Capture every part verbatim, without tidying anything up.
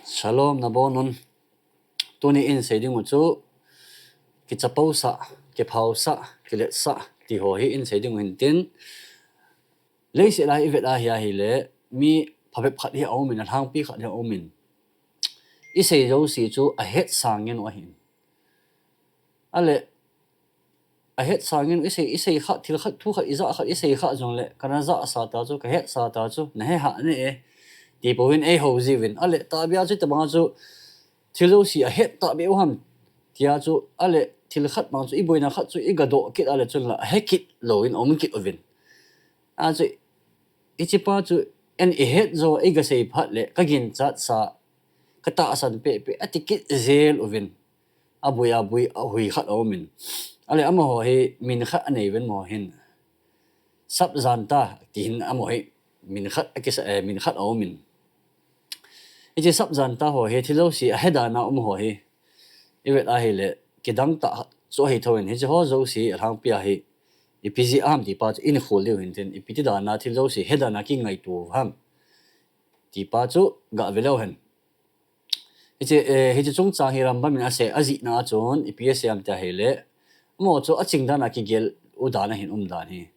Shalom, nabonun. Tuni in sei ding u chu, kichapousah, kiphaosah, kiletsah, ti ho hi in sei ding u hintin. Leiset lai i vet ahi ahile, mi phabep khat hi a um in, a lhangpi khat hi a um in. I sei jouse chu a het sangin u ahin. Ale, a het sangin i sei, i sei khat, thil khat, thu khat, i ja khat, i sei khat jongle, kana ja sa ta chu, ka het sa ta chu, na he ha ne e, ti pouvin ei ho jiuvin. Ale, tahbeh a chu, tabang a chu, thil jouse a het tahbeh u ham, tia chu, ale, thil khat bang chu, i boina khat chu, i gadoh kit ale chun la, a he kit louvin, um kit uvin. A chu, hiche pa chu, en i het jo, i gasei phat le, ka ginchat sa, ka tahsan pehpeh, ati kit jel uvin. A bui, a bui, a hui khat a um in. Ale amaho hi, min khat a nei uvin amaho hin. Sap jan ta, ti hin amaho hi, min khat a kisa, eh, min khat a um in. Hiche sap jan ta ho hi, thil jouse a he dan a um ho hi. I vet ahile, kidang tah chu ahi thou in, hiche ho jouse a lhangpi a hi, ipi jeh ham ti pa chu in khol diu hintin, ipi ti dan a thil jouse he dan a kingaito ham ti pa chu ga ve leu hen. Hiche, eh, hiche chungchang hi Rambam in a sei, a jihna a chun, ipi a sei ham ti ahile, amaho chu a ching dan a kigel u dan a hin um dan hi.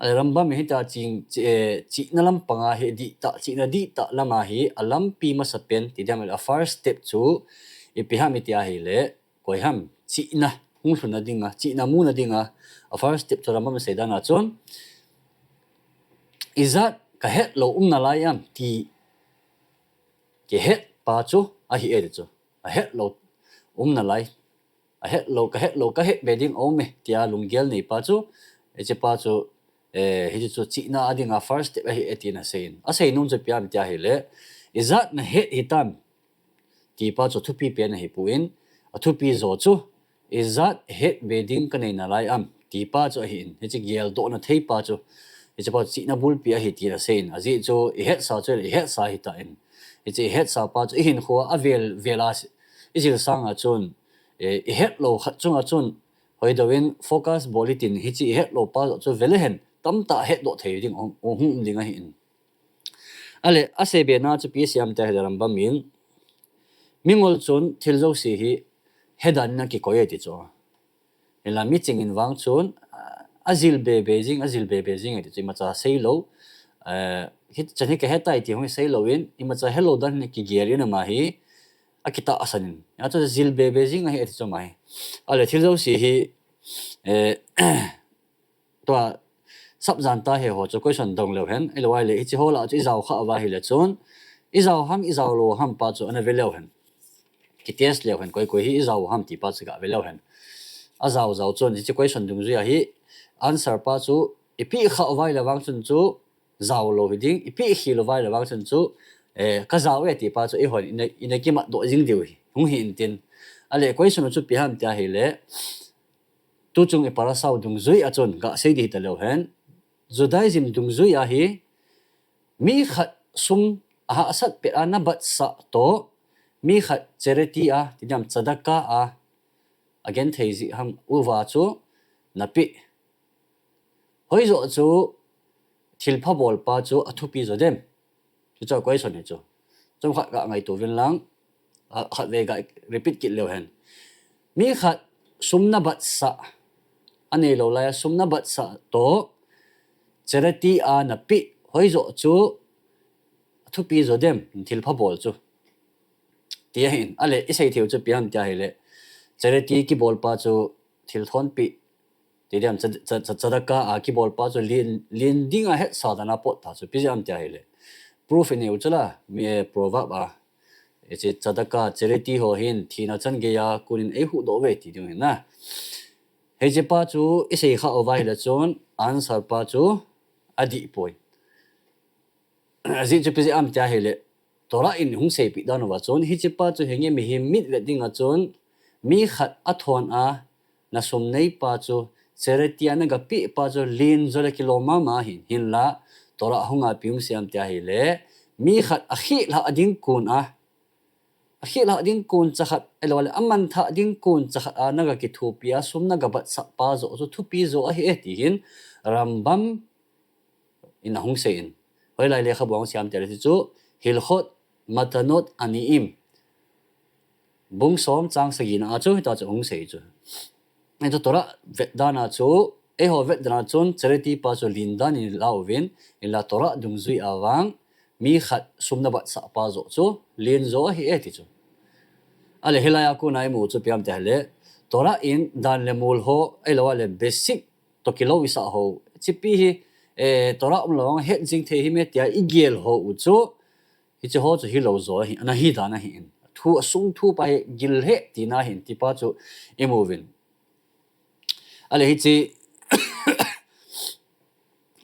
Ale Rambam in hitia ching, chi-, eh, chihna lampang a hi dihtah, chihna dihtah lam a hi, a lampi masapen, ti diam, a first step chu, ipi ham iti ahile, koi ham, chihna, hung lhunna ding a, chihna muna ding a, a first step chu Rambam in sei dan a chun, ijat ka het lou um nalai am, ti, kihet pa chu, ahi e ti chu, a het lou um nalai. A het lou, ka het lou, ka het be ding a um e, tia lunggel nei pa chu, hiche pa chu, eh, hiche chu chihna a ding a first step ahi e tin a sei in. A sei nom chu ipi ham ti ahile, ijat na het hitam, ti pa chu thupi pen ahi pon, a thupi jo chu, ijat het be ding ka nei nalai am, ti pa chu ahi in. Hiche geldohna thei pa chu, hiche pa chu chihna bulpi ahi tin a sei in. A jeh chu i het sa chu i het sa hi ta in. Hiche i het sa pa chu i hinkho a vel, vel a si-, i jil sang a chun, eh, i het lou khat chung a chun, hoidou in focus bol hitin hiche i het lou pa chu ve le hen, tamtah het doh thei ding, hung, hung um ding ahi in. Ale, a sei be na chu ipi sei ham ti ahile Rambam in. Mingol chun thil jouse hi he dan in a kikoi e ti chu. Hinla mi ching in vang chun, a, a jil be be jing, a jil be be jing e ti chu imacha sei lou. Eh, hichan hi ka he tai ti hung sei lou in, imacha he lou dan in kigel in ama hi, a kitahsan in. A chu jil be be jing ahi e ti chu ama hi. Ale thil jouse hi, eh, tua sap jan ta he ho chu question dong leu hen, ahilou ahile, hiche ho lah chu i jao kha uva ahile chun, i jao ham, i jao lou ham pa chu ana ve leu hen. Ki test leu hen, koi koi hi i jao ham ti pa chu ga ve leu hen. A jao jao chun, hiche question dungjui a hi, answer pa chu, i peh kha uva ahile vang chun chu, jao lou hi ding, i peh khel uva ahile vang chun chu, eh, ka jao e ti pa chu, eihon, ina, ina kimat doh jing diu hi, hung hi intin. Ale, question chu ipi ham ti ahile, tuchung i parasha u dungjui a chun, ga sei ding hita leu hen. Judaism dungjui a hi, mi khat sum a hahsat pet a na batsah toh, mi khat charity a, ti diam tzedakah a, a genthei jeh ham uva chu, na peh. Hoijoh chu, thilpha bol pa chu a thupi jo dem. Hichu a question hi chu. Chomkhat ga ngaito uvin lang, a, khatvei ga repeat kit leu hen. Mi khat sum na batsah, a neilou lai a sum na batsah toh, charity a na peh, hoijoh chu, a thupi jo dem, thilpha bol chu. Ti ahin, ale, i sei theiu chu ipi ham ti ahile, charity kibol pa chu thil thonpeh, ti diam, tza-, tza-, tza-, tzedakah a kibol pa chu len, len ding a hetsa dan a pot ta chu ipi jeh ham ti ahile. Proof i neiu chu la, mi, eh, proverb a, hiche tzedakah, charity ho hin, thina chan gei a, kun in ei huhdoh uve ti ding ahin na. Hiche pa chu i sei kha uva ahile chun, answer pa chu a dih poi. Ajeh chu ipi jeh ham ti ahile, Torah in hung seipeh dan uva chun, hiche pa chu hinge mihem mit vet ding a chun, mi khat a thon a, na sum nei pa chu, charity a na ga peh pa chu, len jo le kilom mama ahin, hinla, Torah hung a ipi hung sei ham ti ahile, mi khat a khehlhah ding kon a, a khehlhah ding kon cha khat, ahilou le, a manthah ding kon cha khat a, na ga kithopi a, sum na ga batsah pa joh chu, thupi jo ahi e, ti hin, Rambam in a hung sei in. Hoilai lekhabu a hung sei ham ti ahile chu, Hilchot Matanot Aniim. Bung som chang sagina a chu hita chu hung sei chu. Hichu Torah vet dan a chu, eiho vet dan a chun charity pa chu lin dan in la uvin, hinla Torah dungjui a vang, mi khat sum na batsah pa joh chu, lin joh ahi e ti chu. Ale hilai a kona imu chu ipi ham tia ahile, Torah in dan le mol ho, ahilou le basic toh kilou isah ho. Hichepi hi, eh, Torah umlou vang het jing thei him e tia igel ho u chu, hiche ho chu hilou joh ahi, ana hi dan ahi in. Thu asung thu pa hi gil he tina ahin, ti pa chu imu uvin. Ale hiche,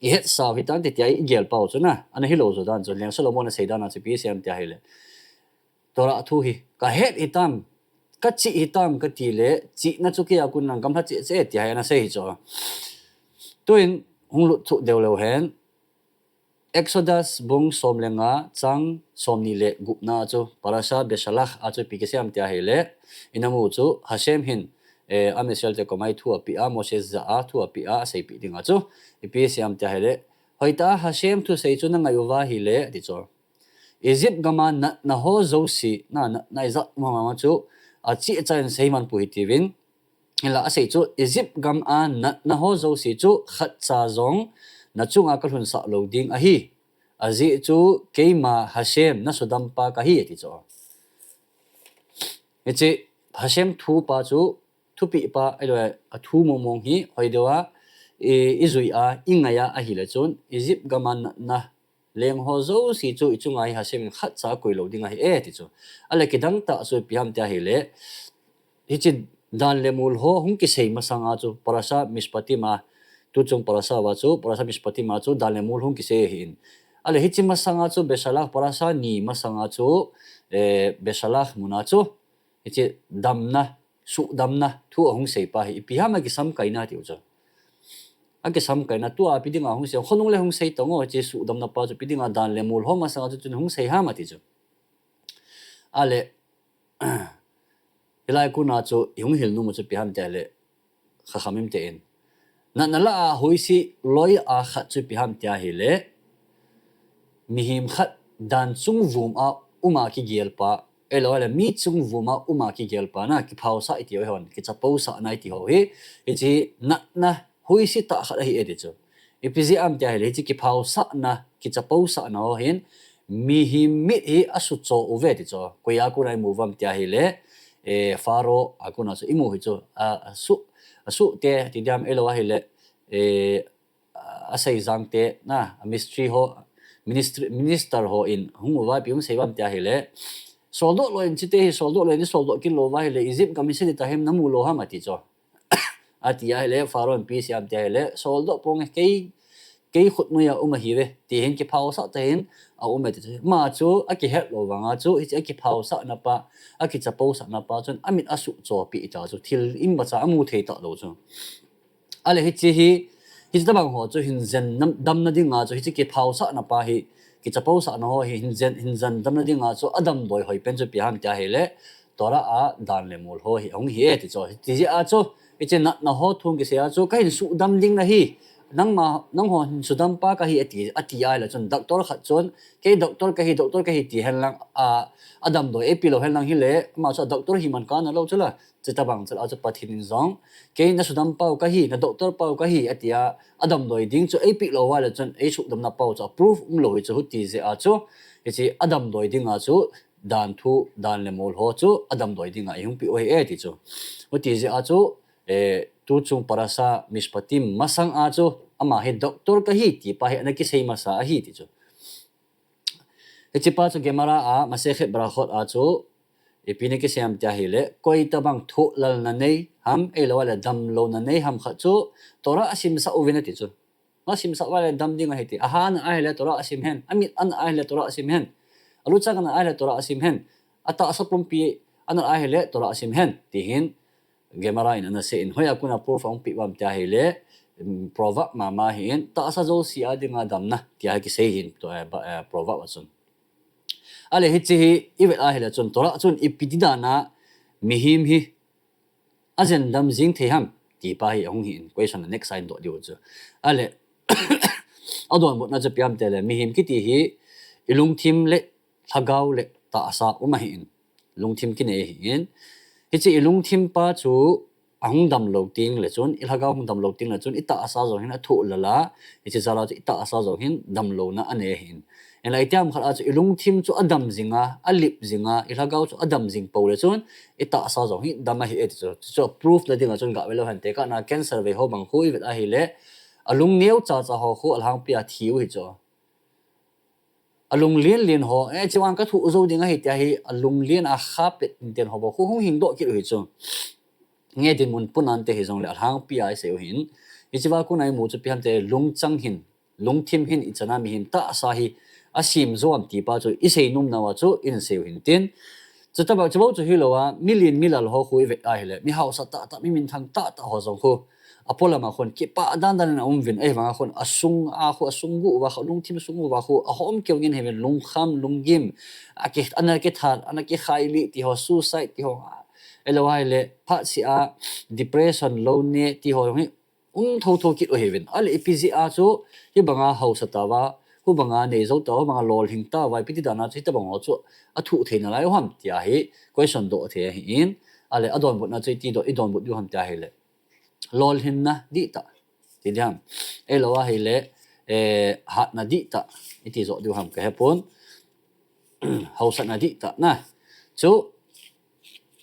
ihetsau hitante tia igel pau chu na, ana hilou joh dan chu, Leng Solomon asei dan a chu ipi asei ham tia ahile, Torah thu hi, kahet hitam, kachih hitam kati le, chihna chu kei a kon lang gamlha cheh cheh tia hi ana sei hi chu. Tuin, hung lut thuh deu leu hen, Exodus bung som le nga chang somni le gupna chu, Parasha Beshalach a chu ipi kisei ham tia ahile, ina mu chu, Hashem hin, eh, Am Israel te koma thu apeh a, Moses jah a thu apeh a, aseipeh ding a chu, ipi asei ham tia ahile, hoitah a Hashem thusei chu na ngai uva ahile, ati chu. Egypt gam a natna ho jouse, na, natna ijat um ham chu, acheh cheh in sei man pou hitiuvin, hinla asei chu, Egypt gam a natna ho jouse chu khatcha jong na chunga kalhunsah lou ding ahi. Ajeh chu keima Hashem na sudam pa kahi ati chu. Hiche Hashem thu pa chu, thupeh pa, ahilou le athu mong mong hi, hoi deu a, i, ijui a, ingai a ahile chun, Egypt gam a natna leng ho jouse chu ichunga hi Hashem in khatcha akoi lou ding ahi e ti chu. Ale kidang tah chu ipi ham tia ahile, hiche dan le mol ho hung kisei masang a chu, Parasha Mishpatim a, tuchung Parasha uva chu, Parasha Mishpatim a chu dan le mol hung kisei ahin. Ale hiche masang a chu, Beshalach Parasha ni masang a chu, eh, Beshalach mun a chu, hiche damna, suhdamna thu ahung sei pa hi ipi ham, akisamkaina tiu chu. Akisamkaina, tua ipi dinga hung sei, khonung le hung sei tang o, hiche suhdamna pa chu ipi dinga dan le mol ho masang a chu chun hung sei ham ati chu. Ale, hilai kona chu ihung hil nom u chu ipi ham tia ahile, Chachamim ten, natna lah a huisi loi a khat chu ipi ham tia ahile, mihem khat dan chungvum a um a kigel pa, ahilou le mi chungvum a um a kigel pa na, kiphaosah iti ho hon, kichapousahna iti ho hi, hiche natna huisi tah khat ahi e ti chu. Ipi jeh ham tia ahile, hiche kiphaosahna, kichapousahna ho hin, mihem mit hi asuhcho uve ti chu. Koi a kona imu uvam tia ahile, eh, Pharaoh a kona chu imu hi chu. A, asuh, asuh te ti diam, ahilou ahile, eh, aseijang te na, a mistri ho, ministry, minister ho in hung uva ipi hung sei uvam tia ahile, soldoh lou in, chute hi soldoh lou in, soldoh kit lou uva ahile, Egypt gam hi se ding tahim, namu lou ham ati chu. Ati ahile, Pharaoh in ipi asei ham tia ahile, soldoh ponge, kei, kei khutnoi a um ahiuve, ti hin kiphaosah tah in aum e ti chu. Ama chu akihet lou vang a chu, hiche akiphaosahna pa, akichapousahna pa chun amit asuhcho pi ta chu, thil imacha amu thei talou chu. Ale hiche hi, hiche tobang ho chu hin jen nam, damna dinga chu, hiche kiphaosahna pa hi, kichapousahna ho hi hin jen, hin jen damna dinga chu, adamdoi hoipen chu ipi ham tia ahile, Torah a dan le mol ho hi ahung hi e ti chu. Hiti jeh a chu, hiche natna ho thu kisei a chu, kahin suhdam ding nahi, nangma, nangho hin sudam pa kahi ati, ati ahile chun, doctor khat chun, kei doctor kahi, doctor kahi ti hen lang, a, adamdoi eipeh lou hen lang hile, ama chu doctor hi man kana lou chu la, chutobang chu la chu Pathen in jong, kei na sudam pau kahi, na doctor pau kahi, atia, adamdoi ding chu eipeh lou uva le chun, eisuhdamna pau chu approve umlou hi chu, huti jeh a chu, hiche adamdoi dinga chu, dan thu, dan le mol ho chu, adamdoi dinga ihung peh u ahi e ti chu. Huti jeh a chu, eh, tuchung Parasha Mishpatim masang a chu, ama hi doctor kahi ti pa hi ana kisei masa ahi ti chu. Hiche pa chu Gemara a, Masechet Berachot a chu, ipi ana kisei ham tia ahile, koi tobang thohlalna nei ham, ahilou le damlouna nei ham khat chu, Torah asimsah uvin ati chu. Asimsah uva le dam ding ahi ti. Aha ana ahile Torah asim hen. Amit ana ahile Torah asim hen. Aluchang ana ahile Torah asim hen. Atahsa pumpi ana ahile Torah asim hen. Ti hin Gemara in ana sei in. Hoi a kona proof ahung peh uvam tia ahile, mm, proverb mama ahin. Tahsa jouse a dinga damna tia kisei hin, to, eh, ba, eh, proverb a chun. Ale hiche hi ivet ahile chun Torah chun ipi ti dan a mihem hi ajen dam jing thei ham ti pa hi ahung hi in, question next a indoh diu chu. Ale, adonbutna chu ipi ham tia ahile, mihem kiti hi ilungthim le lhagao le tahsa um ahi in. Lungthim kinei ahin. Hiche i lungthim pa chu ahung damlou teng le chun, i lhagao hung damlou teng le chun, i tahsa jong hin athoh lala, hiche jal a chu i tahsa jong hin damlouna anei ahin. Hinla itiam khat a chu i lungthim chu adam jinga, alip jinga, i lhagao chu adam jing pou le chun, i tahsa jong hi dam ahi e ti chu. Chu proof na dinga chun gah ve leu hen tekah na cancer vei ho bang khu i vet ahile, alung neo chacha ho khu alhangpi a thi u hi chu. Alung lien lien ho, eh, chuan ka thoh jou ding ahi tia hi, alung lien a kha pet ten ho bou khu hung hing doh kit u hi chu. Nge dinmun pun ante hi jongle alhangpi a i sei u hin. Hiche va kona i mu chu ipi ham tia lungchang hin, lungthim hin i chana mihem tahsa hi asem jo am ti pa chu i sei nom nauva chu in sei u hin tin. Chuta ba chu bou chu hilou a, mi lien mi lal ho khu i vet ahile, mi hausa tahtah, mi minthang tahtah ho jong khu, apolam a khun kipah dan dan in aum uvin, ahivang a khun asung a khu, asung gu uva khu, lungthim sung uva khu, ahom keu ngin ahi uvin, lungkham, lunggim, aki, ana kithat, ana kikhai li ti ho, suicide ti ho, ahilou ahile, phat seh a, depression, lou ne ti ho jong hi, um thotho kit u ahi uvin. Ahile ipi jeh a chu, hibanga hausa tauva, hubanga nei jou tauva, hubanga lolhing tauva, ipi ti dan a chu, hitabang ho chu, athoh thei nalai u ham tia hi, question doh thei ahin. Ahile, adonbutna chu, iti doh, i donbut diu ham tia ahile. Lolhinna dihtah. Ti diham. Ahilou ahile, eh, hatna dihtah. Iti jo diu ham ka hepon. Hausatna dihtah na. Chu,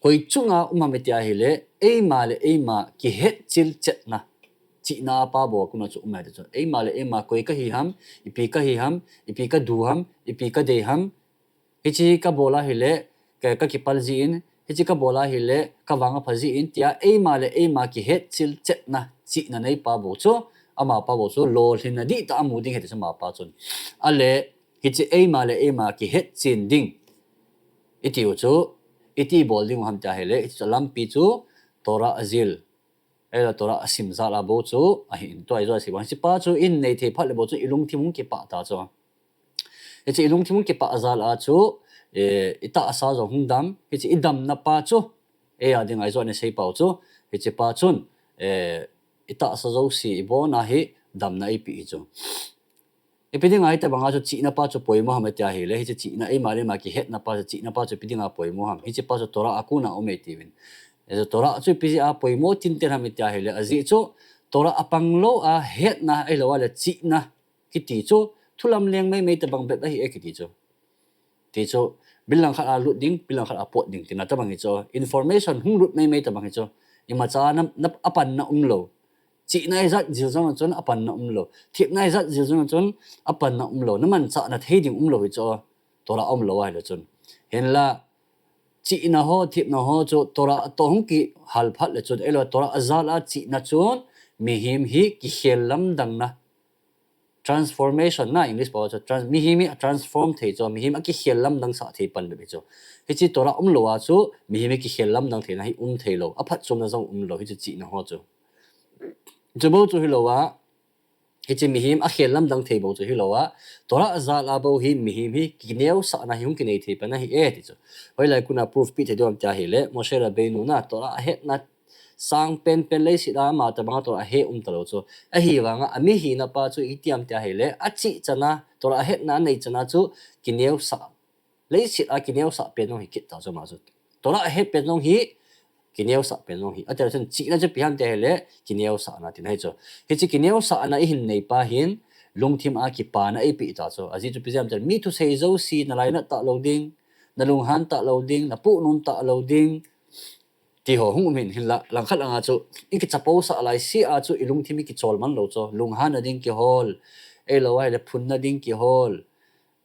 koi chunga um ham iti ahile, eima le eima kihetchil chetna. Chihna a pa bou a kona chu um e ti chu. Eima le eima koi kahi ham, ipi kahi ham, ipi kadu ham, ipi kadei ham, hiche kabol ahile, ka, kakipal jin, hiche kabol ahile, kavang apha jin, tia eima le eima kihetchil chetna, chihna nei pa bou chu, ama pa bou chu, lolhinna dihtah amu ding ahi ti chu ama pa chun. Ahile, hiche eima le eima kihetchen ding, itiu chu, iti bol ding u ham tia ahile, hiche chu lampi chu, Torah ajil, ahilou Torah asim jal a bou chu, ahin, tua i jo a sei bang. Hiche pa chu in nei thei phat le bou chu, i lungthim hung kipah ta chu. Hiche i lungthim hung kipah jal a chu, eh, i tahsa jong hung dam, hiche i damna pa chu, eia dinga i jo a i sei pau chu, hiche pa chun, eh, i tahsa jouse i bon a hi damna eipeh hi chu. Ipi dinga hitabanga chu chihna pa chu poimo ham iti ahile, hiche chihna eima le eima kihetna pa chu, chihna pa chu ipi dinga poimo ham, hiche pa chu Torah a kona um e tiuvin. Hiche Torah chu ipi jeh a poimo tinten ham iti ahile, ajeh chu Torah a panglou a hetna ahilou ahile chihna kiti chu, thulam leng meimei tabang bep ahi e kiti chu. Ti chu, bil lang khat a lut ding, bil lang khat a pot ding, tina tabang hi chu, information hung lut meimei tabang hi chu, imacha na, na, apanna umlou. Chihna ijat jil jong chun apanna umlou. Thepna ijat jil jong chun apanna umlou. Na manchahna thei ding umlou hi chu, Torah umlou ahile chun. Hinla, chihna ho, thepna ho chu, Torah toh hung kihal phat le chun, ahilou Torah ajal a chihna chun, mihem hi kikhel lamdang na. Transformation na English pao chu, trans-, mihem hi a transform thei chu, mihem akikhel lamdang sah thei pan bep hi chu. Hiche Torah umlou a chu, mihem hi kikhel lamdang theina hi um theilou, aphatchomna jong umlou, hiche chihna ho chu. Chu bou chu hilou a, hiche mihem akhel lamdang thei bou chu hilou a, Torah ajal a bou hi mihem hi kineosahna hi hung kinei thei pan ahi e ti chu. Hoilai kona proof peh thei diu ham tia ahile, Moshe Rabbeinu na Torah ahetna sang penpen leiset a ama tabanga Torah ahe um talou chu. Ahivanga, ami hina pa chu iti ham tia ahile, achih chana, Torah ahetna anei chana chu kineosah, leiset a kineosah pen jong hi kit ta chu ama chu. Torah ahet pen jong hi, kineosah pen jong hi. Atia chun chihna chu ipi ham tia ahile, kineosahna tina hi chu. Hiche kineosahna ihin nei pa hin, lungthim a kipana eipeh ta chu. Ajeh chu ipi jeh ham tia, mi thusei jouse nalainat talou ding, nalunghan talou ding, napohnom talou ding, ti ho hung um in, hinla, langkhat langa chu, i kichapousah laisea chu, i lungthim i kichol man lou chu, lunghanna ding kihol, ahilou ahile phunna ding kihol,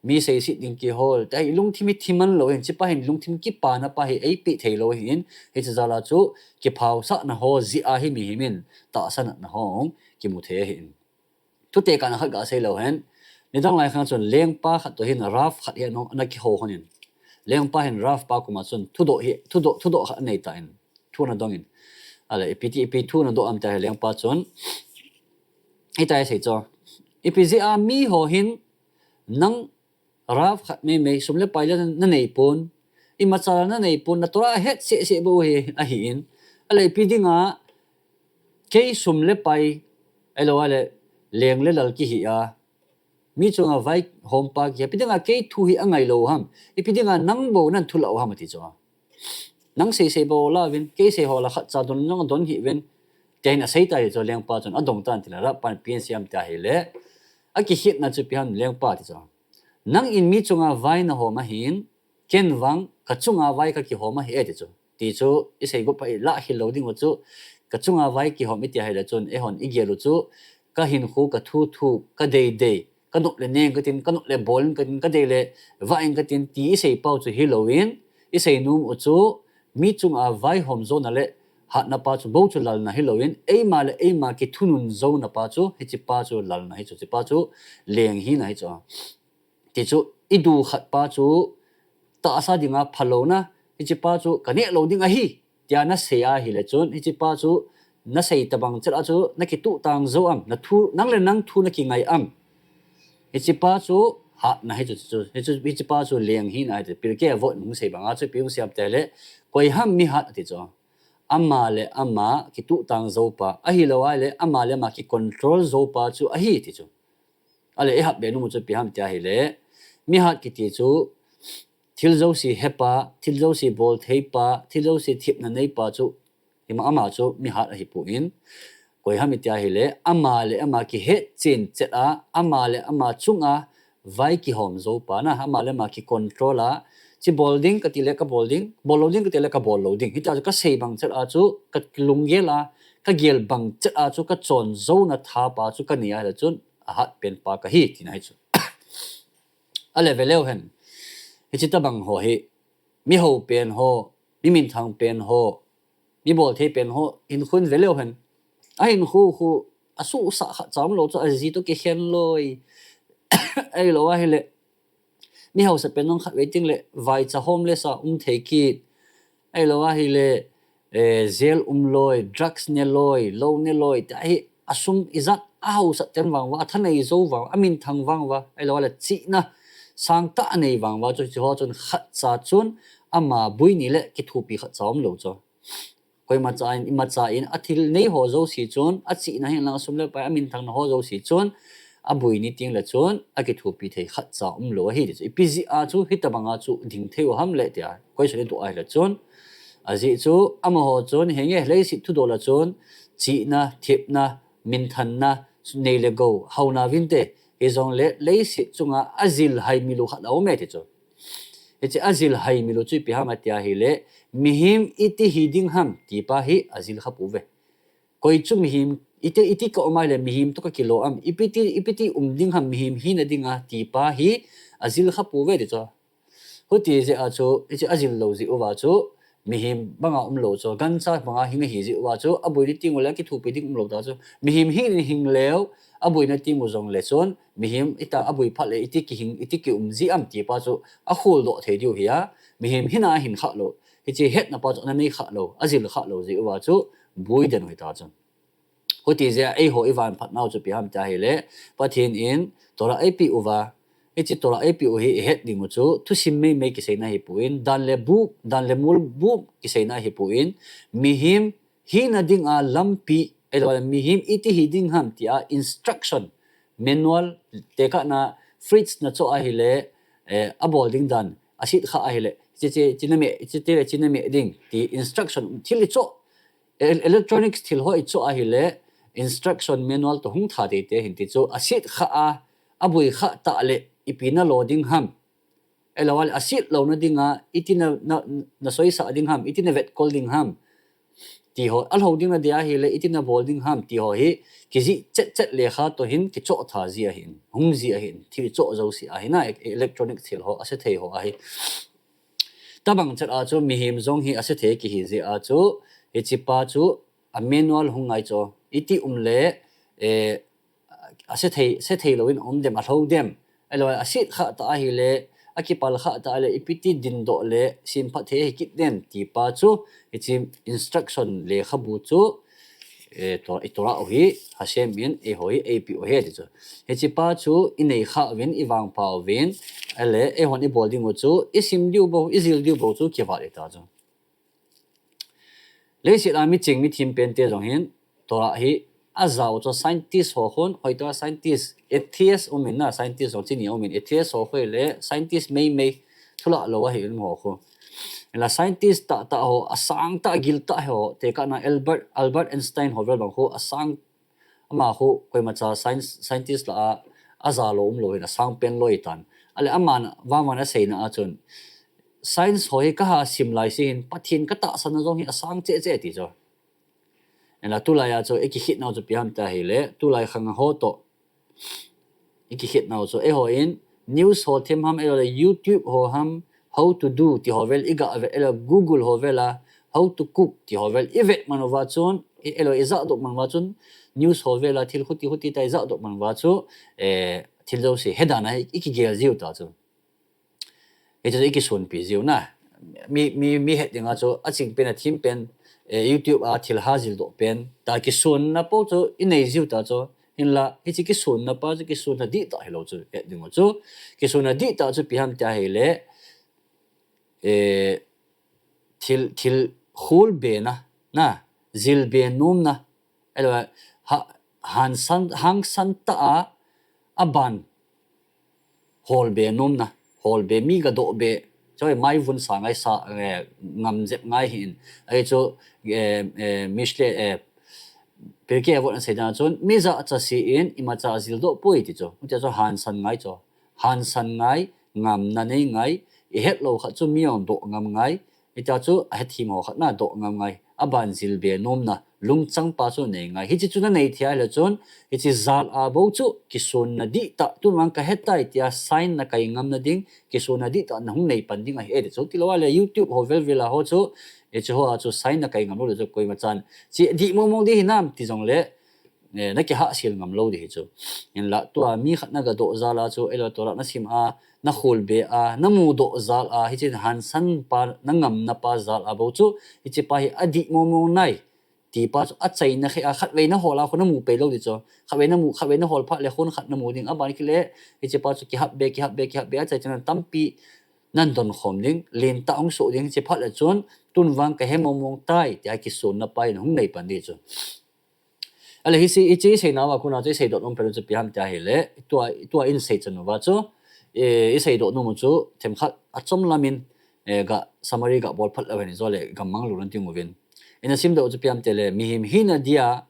mi seiset ding kihol, tia hi i lungthim i thi man lou hin, hiche pa hin lungthim kipana pa hi eipeh theilou ahin, hiche jal a chu, kiphaosahna ho jeh a hi mihem in, tahsa natna ho, kimu thei ahin. Thu tekahna khat gasei leu hen. Nidang lai khang chun lengpa khat toh hin Rav khat hi ana, ana kiho lhonin. Lengpa hin Rav pa koma chun thudoh hi, thudoh, thudoh khat anei tan. Thu ana dongin. Ahile, ipi ti, ipi thu ana doh ham tia ahile lengpa chun, hitia asei chu. Ipi jeh a mi ho hin nang Rav khat meimei, sum le pai le nanei pon. Imacha le nanei pon, na Torah ahet sehseh bou hi ahin. Ahile ipi dinga, kei sum le pai, ahilou ahile, leng le lal kihi a, mi chunga vaihompa kihi a, ipi dinga kei thu hi angailou ham. Ipi dinga nang bou nan thulah u ham ati chu. Nang sei sei bou la vin, kei sei ho la khat cha don nang don hi vin. Tia hin asei ta hi chu lengpa chun adong tan tile, Rabbi pan ipi asei em tia hile. Akikhetna chu ipi ham lengpa ti chu. Nang in mi chunga vai nahom ahin, ken vang ka chunga vai kakihom ahi e ti chu. Ti chu isei gop a ilah hil lou ding u chu, ka chunga vai kihom iti ahile chun, eihon igel u chu, ka hinkho, ka thu thu, ka dei dei, ka nop le neng katin, ka nop le bol in katin, ka dei le vah in katin, ti isei pau chu hilouvin, isei nom u chu, mi chunga vaihom jona le hatna pa chu bou chu lalna hilouvin, eima le eima kithunun jona pa chu, hiche pa chu lalna hi chu, hiche pa chu leng hina hi chu. Ti chu, idu khat pa chu, tahsa dinga phalouna, hiche pa chu kaneh lou ding ahi, tia nasei ahile chun, hiche pa chu nasei tabang chel a chu nakituh tang jou am, nathu, nang le nang thu nakingai am. Hiche pa chu hatna hi chu, chu, hichu, hiche pa chu leng hina hi chu, Pirkei Avot hung sei banga chu ipi hung sei em tile, koi ham mihat ati chu. Ama le ama kituh tang jou pa, ahilou ahile ama le ama kicontrol jou pa chu ahi ti chu. Ale ihap be nom u chu ipi ham tia hile, mihat kiti chu thil jouse hepa, thil jouse bolthei pa, thil jouse thepna nei pa chu, ima ama chu mihat ahipoi. Koi ham itia hile, ama le ama kihetchen chet a, ama le ama chunga vai kihom jou pa na, ama le ama kicontrol a, hiche bol ding kati le kabol ding, bol lou ding kati le kabol lou ding. Hitia chu kasei bang chet a chu, kalunggel a, kagel bang chet a chu, kachon jouna tha pa chu kanei ahile chun, ahat pen pa kahi tina hi chu. Ale veleu hen. Hiche tabang ho hi, mi hou pen ho, mi minthang pen ho, mi bolthei pen ho, hinkho in veleu hen. Ahinkho khu, asuhsah khatcha umlou chu, aji toh kikhen loi. Ahilou ahile, mi hausa pen jong khatvei tengle vaicha homeless a um thei kit. Ahilou ahile, jail um loi, drugs ne loi, lou ne loi, tia hi asum ijat ahausat ten vang uva, athanei jou vang uva, aminthang vang uva, ahilou le chihna sangtah anei vang uva chu, hiche ho chun khatcha chun ama boi ni le kithopi khatcha umlou chu. Koimacha in, imacha in, athil nei ho jouse chun, achihna hinlang asum le pai, aminthangna ho jouse chun, aboi ni tengle chun, akithopi thei khatcha umlou ahi ti chu. Ipi jeh a chu, hitabanga chu ding thei u ham le tia, question idoh ahile chun. Ajeh chu, amaho chun, henge, leiset thudol a chun, chihna, thepna, minthanna, nei le gou, haona vinte, hijongle leiset chunga ajil haimil u khat aume ti chu. Hiche ajil haimil u chu ipi ham atia hile, mihem iti hi ding ham ti pa hi ajil khapouve. Koi chu mihem, iti, iti ka um ahile mihem toh kakilo am, ipiti, ipiti um ding ham mihem hina dinga ti pa hi ajil khapouve ti chu. Huti jeh a chu, hiche ajil lou jeh uva chu, mihem banga umlou chu, gancha banga hing ahi jeh uva chu, aboi ni tengule akithopi ding umlou ta chu. Mihem hing in hing leu, aboina teng u jongle chun, mihem ita aboi phat le iti kihing, iti kium ji am ti pa chu, akholdoh thei diu ahi a, mihem hina ahin khah lou, hiche hetna pa chu ana nei khah lou, ajil khah lou jeh uva chu, boi den u hita chu. Huti jeh a eiho ivan phatnau chu ipi ham tia hile, Pathen in Torah eipeh uva, hiche Torah eipeh u hi ihet ding u chu, thusim meimei kiseina ahipoi, dan le bu, dan le mol bu kiseina ahipoi, mihem hina dinga lampi, ahilou le mihem iti hi ding ham tia instruction, manual, tekahna, fridge nachoh ahile, abol ding dan, aset khah ahile, hiche, hiche nameh, hiche tile hiche nameh ding, ti instruction, thil ichoh, electronics thil ho ichoh ahile, instruction manual toh hung tha teitei hin ti chu, aset khah a, aboi khah tah le, ipi nalo ding ham. Ahilou le, aset louna dinga, iti na, na, nasoisah ding ham, iti navetkol ding ham. Ti ho, alhou ding nadia ahile, iti nabol ding ham, ti ho hi, kijih chet chet lekha toh hin, kichoh tha ji ahin, hung ji ahin, thil choh jouse ahina, electronic thil ho, asethei ho ahi. Tabang chet a chu, mihem jong hi asethei kihi jeh a chu, hiche pa chu, a manual hung ngai chu, iti um le, asethei, sethei louvin aum dem, alhou dem. Ahilou, aset khah tah ahile, akipal khah tah ahile, ipiti dindoh le, semphat thei ahi kit dem, ti pa chu, hiche instruction lekhabu chu, Torah u hi, Hashem in, eiho hi, eipeh u ahi ti chu. Hiche pa chu, inei khah uvin, ivangpha uvin, ahile, eihon ibol ding u chu, isim diu bou, ijil diu bou chu, kivat ita chu. Leiset a miching mithem pente jong hin, Torah hi ajao chu scientist ho khun, hoitah scientist, atheist umin na, scientist jong chini umin, atheist ho khu le, scientist meimei, thulah lou ahi um ho khu. Hinla scientist tah tah ho, asang tah gil tah ho, tekahna Albert, Albert Einstein ho vel bang khu, asang ama khu koimacha science, scientist lah a, aja lou umlou hin asang pen loi tan. Ale aman vangvang aseina a chun, science ho hi kaha sim lai se hin, Pathen katahsan na jong hi asang cheh cheh ti chu. Hinla tulai a chu, ikikhet nau chu ipi ham tia hile, tulai khang ho toh ikikhet nau chu, eiho in, news ho them ham, eiho le YouTube ho ham, how to do ti ho vel iga vet, eiho le Google ho vel a, how to cook ti ho vel ivet man uva chun, eiho le ijahdoh man uva chun, news ho vel a, thil khuti khuti tah ijahdoh man uva chu, eh, thil jouse hedan a ikigel jiu ta chu. Hichu ikisonpi jiu na. Mi, mi, mi het dinga chu, aching pen, athem pen, eh, YouTube a thil ha jildoh pen, tah kisonna po chu inei jiu ta chu. Hinla, hiche kisonna pa chu, kisonna dihtah hilou chu, het dingu chu. Kisonna dihtah chu ipi ham tia hile, eh, thil, thil khol be na, na, jil be nom na, eiho le, ha, hangsan, hangsan tah a, aban hol be nom na, hol be mi gadoh be, chu mai vun sa ngai sa, eh, ngam jep ngai hin. Ahi chu, eh, eh, Mishle, eh, Pirkei Avot a asei dan chun, mi jachat se in, imacha ajildoh poi ti chu. Hitia chu hangsan ngai chu. Hangsan ngai, ngamna nei ngai, ihet lou khat chu mi jong doh ngam ngai, hitia chu ahethem ho khat na doh ngam ngai, aban jil be nom na, lungchang pa chu nei ngai. Hiche chu nanei thei a hile chun, hiche jal a bou chu, kisonna dihtah, tun vang kahet tai tia sign nakai ngam na ding, kisonna dihtah nahung nei pan ding ahi e ti chu. Tilou a le YouTube ho vel vel a ho chu, hiche ho a chu sign nakai ngam lou le chu koimachan, hiche dih mong mong ding hinam ti jongle, eh, nakihahsel ngam lou ding hi chu. Hinla tua mi khat nagadoh jal a chu, eiho le tua lah nasim a, nakhol be a, namudoh jal a, hiche hangsan pa, nangamna pa jal a bou chu, hiche pa hi adih mong mong nai ti pa chu achaina khel a, khatvei nahol a khu namu pei lou ding chu. Khatvei namu, khatvei nahol phat le khun khat namu ding, aban kit le, hiche pa chu kihap be, kihap be, kihap be, achai chun tampi nadon khom ding, lentah hung soh ding, hiche phat le chun, tun vang kahe mong mong tai tia kisonna pa hi nahung nei pan ding chu. Ale hiche, hiche isei nauva kona chu isei doh nom pen u chu ipi ham tia hile, tua, tua isei chan uva chu, eh, isei doh nom u chu themkhat achom lam in, eh, ga summary ga bol phat leu hen, ijole gamang lou na ding uvin. Ina sim doh u chu ipi ham tia le, mihem hina dia,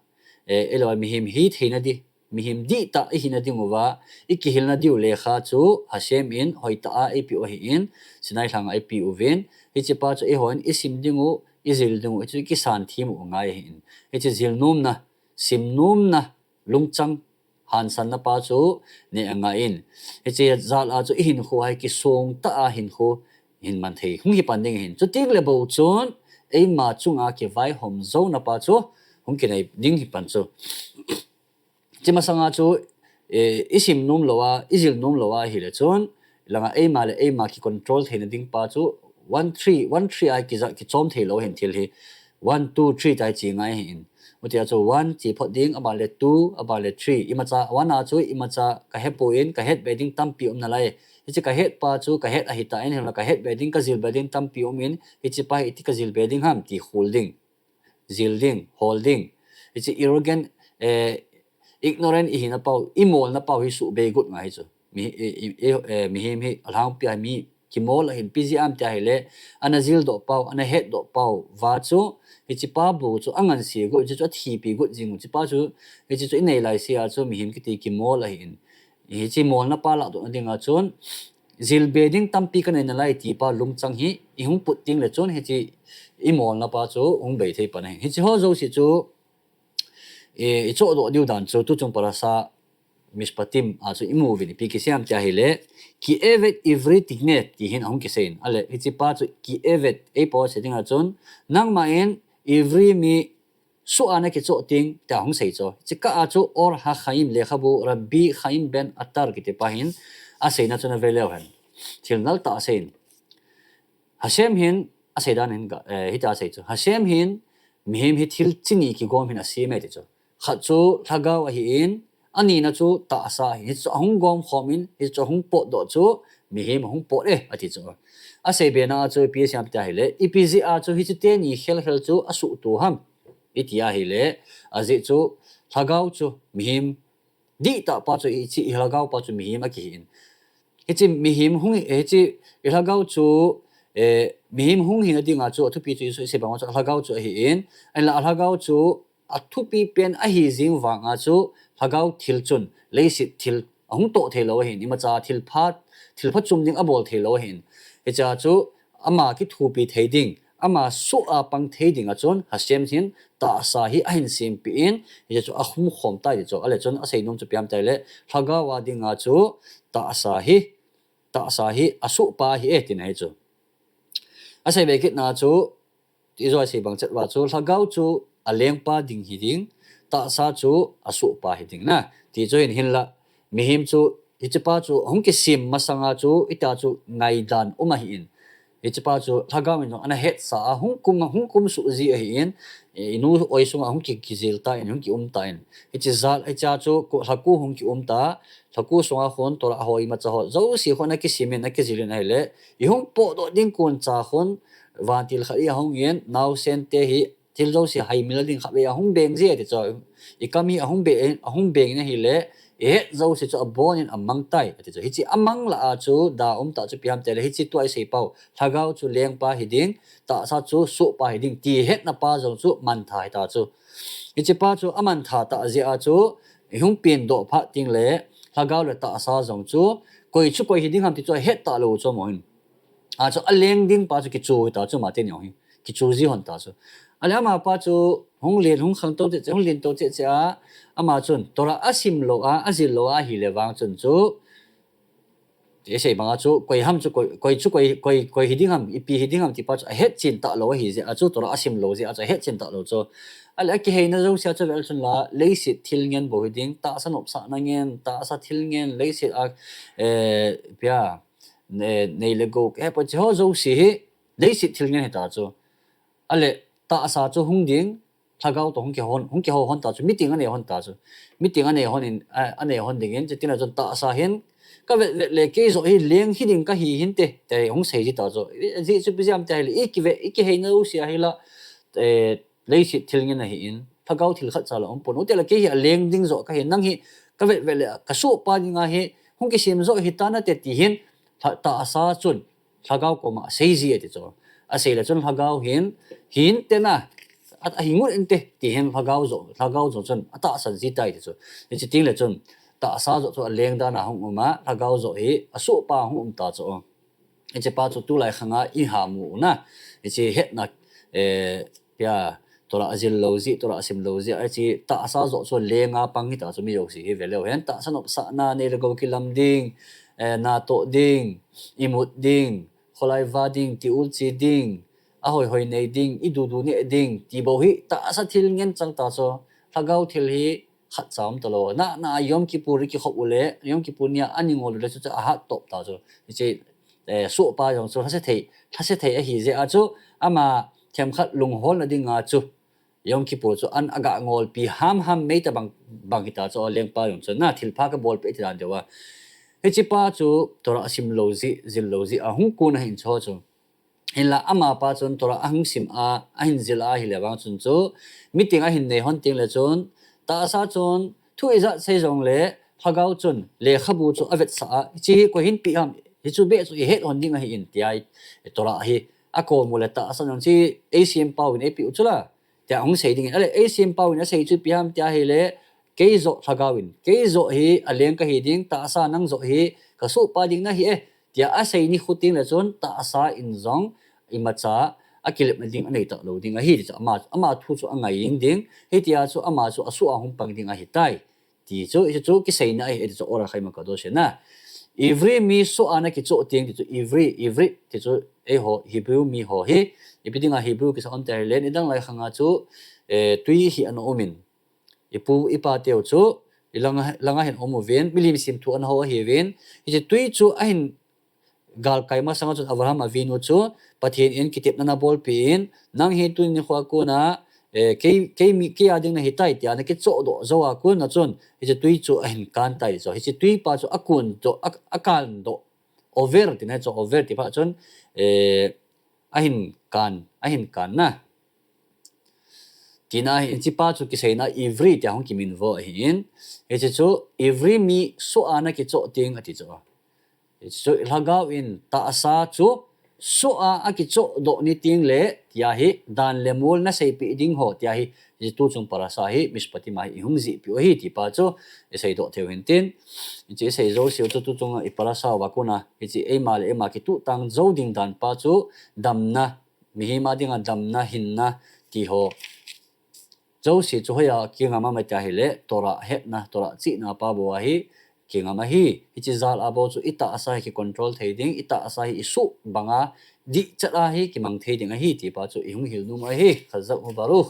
eh, eiho le mihem hi theina di, mihem dihtah ihina ding uva, ikihil na diu lekha chu Hashem in hoitah a eipeh u ahin, Sinai lhang a eipeh uvin, hiche pa chu eihon isim ding u, ijil ding u, hichu ikisan them u ngai ahin. Hiche jil nomna, sim nomna, lungchang, hangsan na pa chu nei angaiyin. Hiche jal a chu ihinkho hi kisong tah a hinkho hin man thei hung hi pan ding ahin. Chuteng le bou chun, eima chunga kivaihom jou na pa chu hung kinei ding hi pan chu. Hiche masang a chu, eh, isim nom lou a, ijil nom lou a hile chun, langa eima le eima kicontrol theina ding pa chu, one three, one three a kija, kichom thei lou ahin thil hi, one two three tia hi che ngai ahin. Hitia chu one che phot ding, aban le two, aban le three. Imacha, one a chu imacha kahe poi, kahet be ding tampi um nalai. Hiche kahet pa chu kahet ahi tan, hinla kahet be ding, kajil be ding tampi um in, hiche pa hi iti kajil be ding ham ti khol ding, jil ding, hol ding. Hiche arrogant, eh, ignorant ihina pau, imolna pau hi suhbei got ngai hi chu. Mi, i, i, i, eh, mihem hi alhangpi a mi kimol ahin, ipi jeh ham tia hile, ana jil doh pau, ana het doh pau va chu, hiche pa bou chu anganse got, hiche chu athipi got jing u, hiche pa chu, hiche chu inei lai se a chu mihem kiti kimol ahin. Hiche molna pa lahdoh na ding a chun, jil be ding tampi kanei nalai ti pa lungchang hi ihung put teng le chun, hiche imolna pa chu hung bei thei pan ahin. Hiche ho jouse chu, eh, ichoh doh diu dan chu, tuchung parasha Mishpatim a chu imu uvin, ipi kisei ham tia hile, ki eved ivri tigne ti hin ahung kisei in. Ale, hiche pa chu ki eved, eiho pa sei ding a chun, nangma in ivri mi suh a nakichoh teng tia ahung sei chu. Hiche kah a chu Or HaChaim lekhabu Rabbi Chaim ben Atar kiti pa hin aseina chu nave leu hen. Thil nal tah asei in. Hashem hin, asei dan hin ga, eh, hitia asei chu. Hashem hin, mihem hi thil chi ni kigom hin asem e ti chu. Khat chu lhagao ahin, anina chu tahsa ahin. Hichu ahung gom khom in, hichu ahung potdoh chu, mihem ahung pot e, ati chu. Asei be na a chu ipi asei ham tia hile, ipi jeh a chu hichu teni khel khel chu asuhto ham. Iti a hile, ajeh chu lhagao chu mihem dihtah pa chu, hiche ilhagao pa chu mihem akihi in. Hiche mihem hung, hiche ilhagao chu, eh, mihem hung hina dinga chu athupi chu Jesu isei banga chu alhagao chu ahin, ahinla alhagao chu athupi pen ahi jing vanga chu lhagao thil chun leiset thil ahung toh thei lou ahin, imacha thil pha, thil phachom ding abol thei lou ahin. Hichea chu ama kithopi thei ding, ama soh a pang thei dinga chun Hashem hin tahsa hi ahin sempeh in, hiche chu ahung khom tai ti chu. Ale chun asei nom chu ipi ham itile, lhagao a dinga chu tahsa hi, tahsa hi asohpa ahi e tina ahi chu. Asei be kitna chu, ijou isei bang chet uva chu, lhagao chu alengpa ding hiding, tahsa chu asohpa hiding na. Ti chu hin hinla, mihem chu, hichepa chu hung kisem masanga chu, itia chu ngaidan um ahin. Hichepa chu lhagao in jong ana hetsa a, hung kum, hung kum suh ji ahin, eh, inu oi sunga hung ki, kijil tan, hung kium tan. Hiche jal, hichea chu ko, lhaku hung kium ta, lhaku sunga khun Torah ho imacha ho jouse khun ana kisem in, ana kijil in ahile, ihung potdoh ding koncha khun, vantil khat hi ahungin, naosen te hi, thil jouse haimil ding khatvei ahung beng ji ati chu. Ikam hi ahung be, ahung beng in ahile, ihet jouse chu abonin amang tai ati chu. Hiche amang lah a chu da um tah chu ipi ham itile, hiche tua isei pau, lhagao chu lengpa hiding, tahsa chu sohpa hiding ti hetna pa jong chu mantha hita chu. Hichepa chu amantha tah jeh a chu, ihung pendoh phat tengle, lhagao le tahsa jong chu koi chu koi hiding ham ti chu ahet talou chu ahin. Achu aleng ding pa chu kichu hita chu, ama teni jong hi kichu ji lhon ta chu. Ale amapa chu hung len, hung khangtou cheh cheh, hung lentou cheh cheh a, ama chun Torah asim lou a, ajil lou a ahile vang chun chu, isei banga chu koi ham chu, koi, koi chu koi, koi, koi hiding ham, ipi hiding ham ti pa chu ahetchen talou ahi jeh a chu, Torah asim lou jeh a chu ahetchen talou chu. Ale akiheina jousea chu vel chun la, leiset thil ngen bou hiding, tahsa nopsahna ngen, tahsa thil ngen, leiset a, eh, ipi a, eh, nei le gou, eh, ipi hiche ho jouse hi, leiset thil ngen hita chu. Ale tahsa chu hung ding, lhagao toh hung kihou lhon, hung kihou lhon ta chu, meeting anei lhon ta chu. Meeting anei lhon in, a, anei lhon dingin, chutin achun tahsa hin, kavet vet le kei joh hi leng hiding kahi hinte, tia hung sei ji ta chu. Ajeh chu ipi jeh ham tia ahile, ikive, ikiheina jousea hi la, eh, leiset thil ngen ahin, lhagao thil khatcha la umpon. Chutile kei hi aleng ding joh kahi, nang hi kavet vet le kasohpa dinga hi hung kisem joh hita nate ti hin, lha-, tahsa chun lhagao koma asei ji ati chu. Asei le chun lhagao hin, hinte na, a, ahi ngut inte ti hin lhagao joh, lhagao joh chun atahsan ji tai ti chu. Hiche tengle chun tahsa joh chu aleng dan a hung um a, lhagao joh hi asohpa hung um ta chu. Hichepa chu tulai khanga iha mu u na. Hiche hetna, eh, ipi a, Torah ajil lou jeh, Torah asim lou jeh, hiche tahsa joh chu lenga pang hita chu, mi jouse hi ve leu hen. Tahsa nopsahna, nei le gou kilam ding, eh, natoh ding, imut ding, kholai va ding, tiul che ding, ahoi hoi nei ding, idudu neh ding ti bou hi tahsa thil ngen chang ta chu. Lhagao thil hi khatcha um talou. Na, na Yom Kippur ikikhop u le, Yom Kippur nia ani ngol u le chu, chu ahat top ta chu. Hiche, eh, sohpa jong chu lhase thei, lhase thei ahi jeh a chu, ama themkhat lungholna dinga chu Yom Kippur chu an aga ngolpi ham ham mai tabang, bang hita chu, lengpa jong chu na, thilpha kabolpeh ti dan deuva. Hichepa chu Torah asim lou jeh, jil lou jeh ahung kon ahin chu chu. Hinla amapa chun Torah ahung sim a, ahin jil a ahile vang chun chu, meeting ahin nei lhon tengle chun, tahsa chun thu ijat sei jongle, lhagao chun lekhabu chu avetsah a, hiche hi koi hin peh ham, hichu beh chu ihet lhon ding ahin tia, Torah hi akom u le tahsa jong chu eisempau in eipeh u chu la, tia ahung sei dingin. Ale eisempau in asei chu ipi ham tia ahile, kei joh lhagao in, kei joh hi aleng kahi ding, tahsa nang joh hi kasohpa ding nahi e, tia asei nikho tengle chun tahsa in jong imacha akilepna ding anei talou ding ahi ti chu, ama, ama thu chu angai jing ding, hitia chu ama chu asoh a hung pang ding ahitai. Ti chu, hiche chu kiseina ahi, ati chu Or HaChaim HaKadosh na. Ivri mi soh a ana kichoh teng ti chu, ivri, ivri ti chu eiho Hebrew mi ho hi, ipi dinga Hebrew kisa ham tia ahile, nidang lai khanga chu, eh, twi hi ana um in, ipu ipa teu chu, ilanga, langa hin um uvin, milim semthu ana hou ahiuvin, hiche twi chu ahin galkai masanga chun Avraham Avinu chu Pathen in kitepna ana bolpeh in, nang hi tuni nikhoa kona, eh, kei, kei mi, kei a ding nahitai tia ana kichohdoh jou a kona chun, hiche twi chu ahin kan tai chu. Hiche twi pa chu akondoh, a, akandoh. Over tina chu, over ti phat chun, eh, ahin kan, ahin kan na. Tina hi, hichepa chu kiseina ivri tia hung kiminvo ahin. Hiche chu ivri mi soh a ana kichoh teng ati chu. Hiche chu lhagao in tahsa chu Soh a akichohdoh ni tengle, tia hi, dan le mol naseipeh ding ho, tia hi, hiche tuchung parasha hi, Mishpatim a hi ihung jihpeh u ahi, ti pa chu, iseidoh theiu hintin. Hiche isei jouseu chu tuchunga i parasha uva kona, hiche eima le eima kituhtang jou ding dan pa chu, damna, mihem a dinga damna, hinna, ti ho jouse chu hoiya kingam ham tia ahile, Torah hetna, Torah chihna pa bou a hi kingam ahi. Hiche jal a bou chu itahsa hi kicontrol thei ding, itahsa hi isuh banga dihchet a hi kimang thei ding ahi, ti pa chu ihung hil nom u ahi. Chazal hu Baruch.